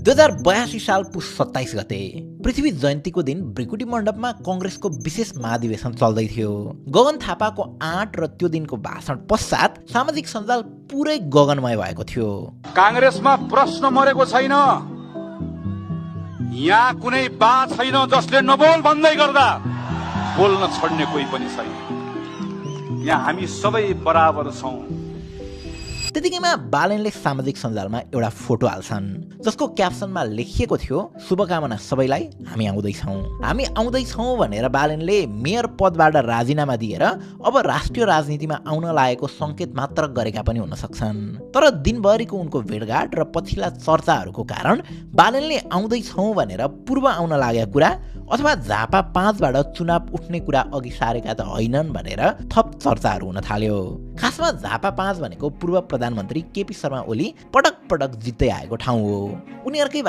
2082 साल पुस 27 गते पृथ्वी जयन्तीको दिन भृकुटी मण्डपमा कङ्ग्रेसको विशेष महाधिवेशन चल्दै थियो। गगन थापाको आँट र त्यो दिनको भाषण पश्चात सामाजिक सञ्जाल पुरै गगनमय भएको थियो। काङ्ग्रेसमा प्रश्न मरेको छैन, यहाँ कुनै बा छैन जसले नबोल भन्दै गर्दा बोल्न छोड्ने कोही पनि छैन। यहाँ हामी सबै बराबर छौं। त्यतिकैमा बालेनले सामाजिक सञ्जालमा एउटा फोटो हाल्छन् जसको क्याप्सनमा लेखिएको थियो, शुभकामना सबैलाई, हामी आउँदैछौँ भनेर बालेनले मेयर पदबाट राजीनामा दिएर अब राष्ट्रिय राजनीतिमा आउन लागेको सङ्केत मात्र गरेका पनि हुन सक्छन्। तर दिनभरिको उनको भेटघाट र पछिल्ला चर्चाहरूको कारण बालेनले आउँदैछौँ भनेर पूर्व आउन लागेका कुरा अथवा झापा 5बाट चुनाव उठ्ने कुरा अघि सारेका त होइनन् भनेर थप चर्चाहरू हुन थाल्यो। खासमा झापा 5 भनेको पूर्व प्रधानमन्त्री केपी शर्मा ओली पटक पटक जित्दै आएको ठाउँ हो। उनीहरूकै